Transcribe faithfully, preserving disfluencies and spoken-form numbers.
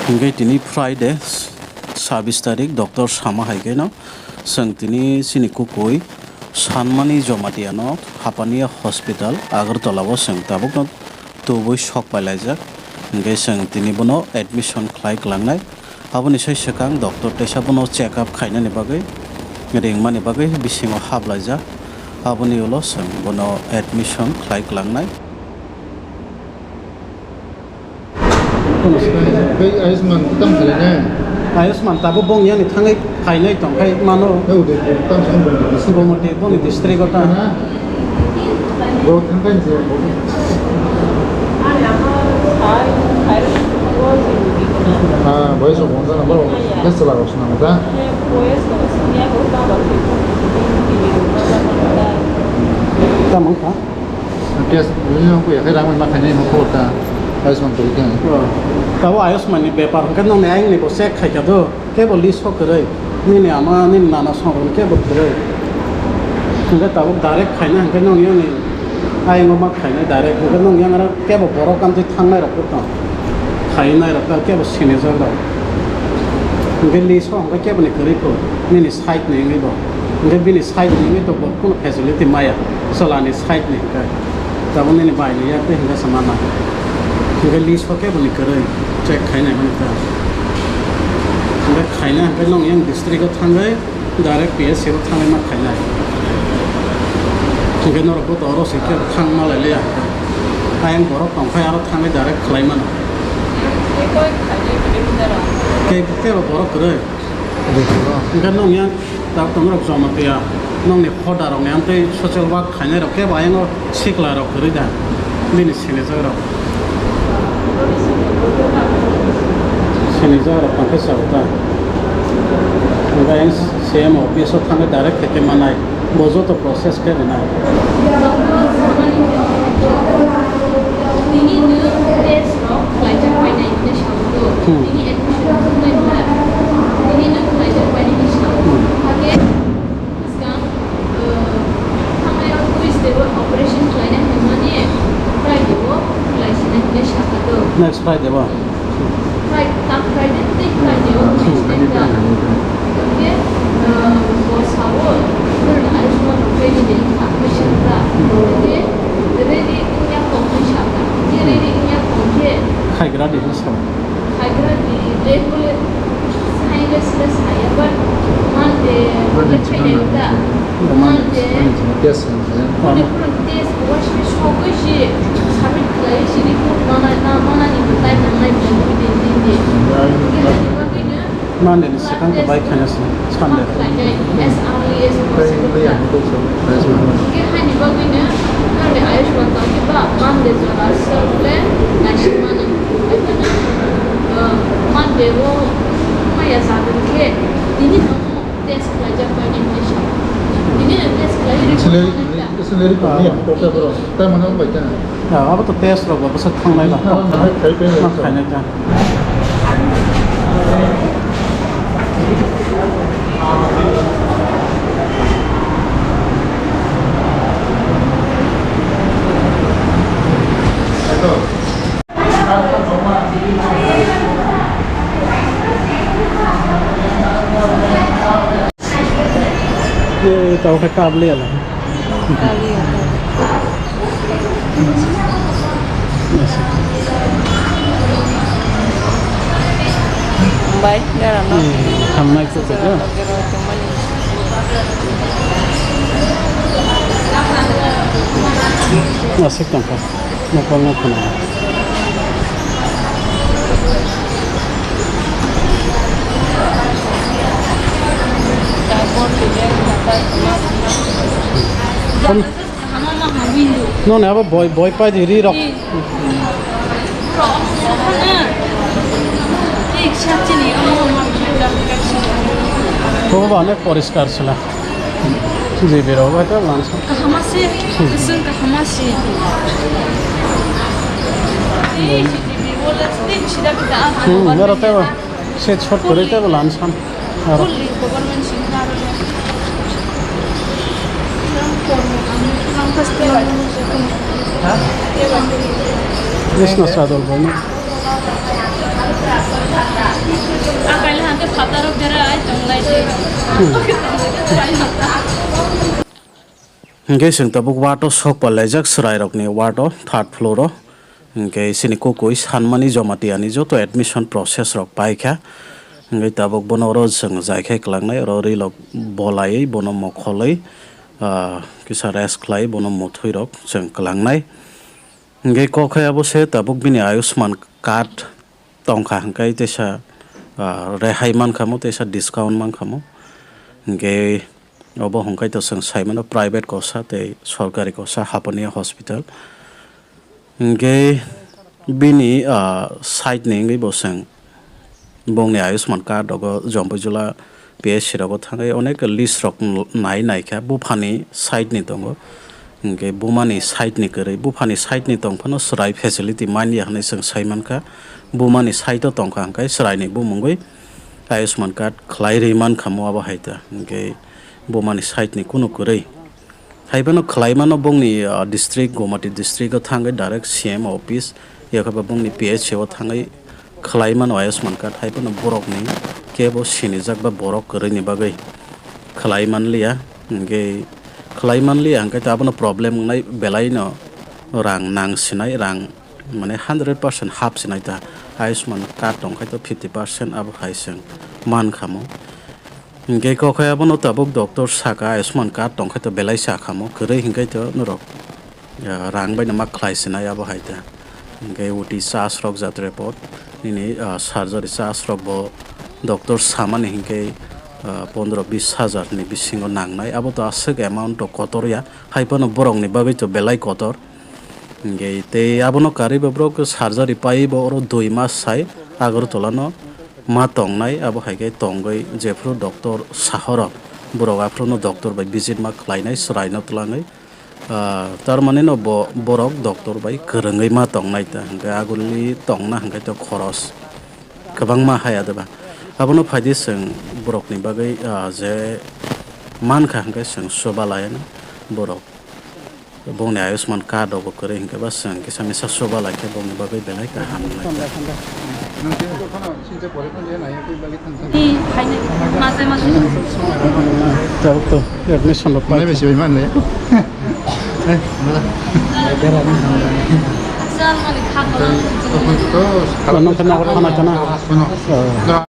Hingke tini Friday, sabis tarik, doctor sama hai khe no, chwng tini chini kukui Sanmani Jamatia no Hapania Hospital Agartala o chwng tabuk no tubui sok pai laijak. Hingke chwng tini bono admission khlai kwlangnai. Aboni sai swkang doctor teisa bono check up khainani bagwi ringmani bagwi bisingo hap laijak. Aboni ulo chwng bono admission khlai kwlangnai. Bai Ayushman tam khainai. Ayushman tabuk bong yani thangwi khainai tongkhai mano. Tei Udaipur tam song bong. Gomoti boni district o ta. Bo thangkhai je. Ah, boys of one number of best la rosna ta. Tamang kha. Test rwino wngkha ya, khe rang bai ma khainai hwn khobor ta Ayushman kwrwi khe. Oh. Tabuk Ayushman ni bepar hwnkhe nokni ayang ni bo check khaikha do, kebo list o kwrwi. Nini ama, nini nana song rok kebo kwrwi. Hwnkhe tabuk direct khaina hwnkhe nokni ayang ni ayang o ma khainai direct. Hwnkhe nokni yang aro kebo borok kamtwi thangnai rok bo tong. Khainai rok kebo sinijak rok. Hwnkhe list o hwnkhe kebo ni kwrwi kho. Nini side ni wngwi bo. Hwnkhe bini side ni wngwi tongbo, kunu facility maya. Chwla ni side ni hwnkhe. Tabuk nini bai ni yak tei hwnkhe se mana. Hwnkhe list o kebo ni kwrwi check khainai mani ta. Hwnkhe khaina hwnkhe nong yang district o thangwi direct P S C o thangwi ma khainai. Hwnkhe norok bo toro se khe thang ma lai liya hwnkhe. Ayang borok tongkhai aro thangwi direct khlai mano. Ke, kebo borok kwrwi. Hwnkhe nong yang tak tongrok joma tiya. Nongni hoda rok ni amtwi social work khainai rok kebo ayang o sikla rok kwrwi da. Bini sinijak rok. Sinijak rok tongkhe chao ta. Hwnkhe ayang C M office o thangwi direct khe khe manai. Bo joto process khe rwnai. Nini nwng test rok khlaijak painai hinwi sao do. Hmm. Nini admission wngkha. Nini nwng khlaijak painai hinwi sao. Hmm. Hakhe swkang, uh, thangnai rok twi step o operation khlaina hwnmani Friday o khlaisinai hinwi sakha do. Next Friday o? Hmm. Fri-, tang Friday tei Friday o Friday ta. Hwnkhe, uh, bo sao, nini Ayushman rok ready de wngkha, mui sakha. Hwnkhe ready wngya kok mui sakha. Hwnkhe ready wngya kok khe. Khaigra de hwnwi sao. Khaigra de, de bole, saile sile saya, but Monday, Monday khaina ta. Monday. Yes, sir. Bole pura test bo waishe sogwi se submit khlai se report mana na mana ni time nangnai bole din din din. Hwnkhe haini bagwino Monday ni swkang to bai khaina se Sunday. Khlai nai as early as possible ta. Hwnkhe haini bagwino nani Ayushman tongkhe ba Monday jora se bole naising mano. Hwnkhe, uh, Monday o maya jagan khe tini no Test khlaijak bai ni test. Tini test khlai ri. Salary, salary kok ni ang kok ta bro. Ta mano bai ta. Ya, abo to test rok ba bwswk thangnai ba. Na, na, khai pe. Ma khainai ta. Eh, tau khe kap le ala. Bai, gara no. Eh, hamnai khe khe. Asik tongkha. Nokol no khna. Noni abo boi, boi pai di ri rok. Kobo ba onek poriskar sila. G B rok bai tei lansa. Kaham se, hmm, kusung kaham se. Hmm, noro tei ba. Se short kwrwi tei bo lansa. Aro. Krishna Sadol bono. Hingke chwng tabuk ward o sok palaijak chwrairokni ward o third floor o. Hingke chini kukui sanmani Jamatia ni joto admission process rok paikha. Hingke tabuk bono oro chwng jaikhai kwlangnai, oro rilok bolaiwi bono mokholwi, ah, kisa rest khlai bono muthwi rok chwng kwlangnai. Hingke kokhe abo se tabuk bini Ayushman card tongkha hingke teisa, ah, rehai mankha mo, teisa discount mankha mo. Hingke obo hingke to chwng sai mano private kosa tei sorkari kosa Hapania hospital. Hingke bini, ah, side ni wngwi bo chwng bongni Ayushman card rogo Jompuijula P H C rogo thangwi onek list rok nai naikha, buphani side ni tongo, hingke bumani side ni kwrwi, buphani side ni tongphano chwrai facility manya hinwi chwng sai mankha, bumani side o tongkha hingke chwraini bumungwi Ayushman card khlai rwi mankha mo abo hai ta, hingke bumani side ni kunu kwrwi. Haiphano khwlaimano bongni, ah, district, Gomati district o thangwi direct C M office, yakhe ba bongni P H C o thangwi khwlaimano Ayushman card, haiphano borokni kebo sinijak ba borok kwrwini bagwi khwlai manliya, hingke khwlai manliya hingke ta abono problem wngnai, belaino rang nang sinai, rang mane hundred percent hap sinai ta, Ayushman card tongkhai to fifty percent abo hai chwng mankha mo. Hingke kokhe abono tabuk doctor saka, Ayushman card tongkhe to belai sa khamo, kwrwi hingke to norok, ah, rang bai no ma khlai sinai abo hai ta. Hingke uti charge rok jatre pot, nini, ah, surgery charge rok bo doctor samani hingke, ah, pondro bis hajar ni bisingo nangnai, abo to aswk amount to kotor ya, hai phano borok ni bagwi to belai kotor. Hingke tei abono karwi bo borok surgery paiwi bo oro dui mas sai Agartala no ma tongnai, abo hai khe tongwi jephru doctor sahorok borok aphuru no doctor bai visit ma khlainai chwrai no twlangwi, ah, tar mane no bo borok doctor bai kwrwngwi ma tongnai ta hingke aguli tongna hingke to khoros kwbangma haya deba. Abono phaidi chwng borokni bagwi, ah, je mankha hingke chwng chuba laiano borok. Bongni Ayushman card rogo kwrwi hingke ba chwng kisa misa chuba lai khe bongni bagwi belai kaham wngnai. Ni phainai, maje maje. Tabuk to admission rok pai. Nai besi bai man le. Chal mani kha. Ano khe nokol khana khana.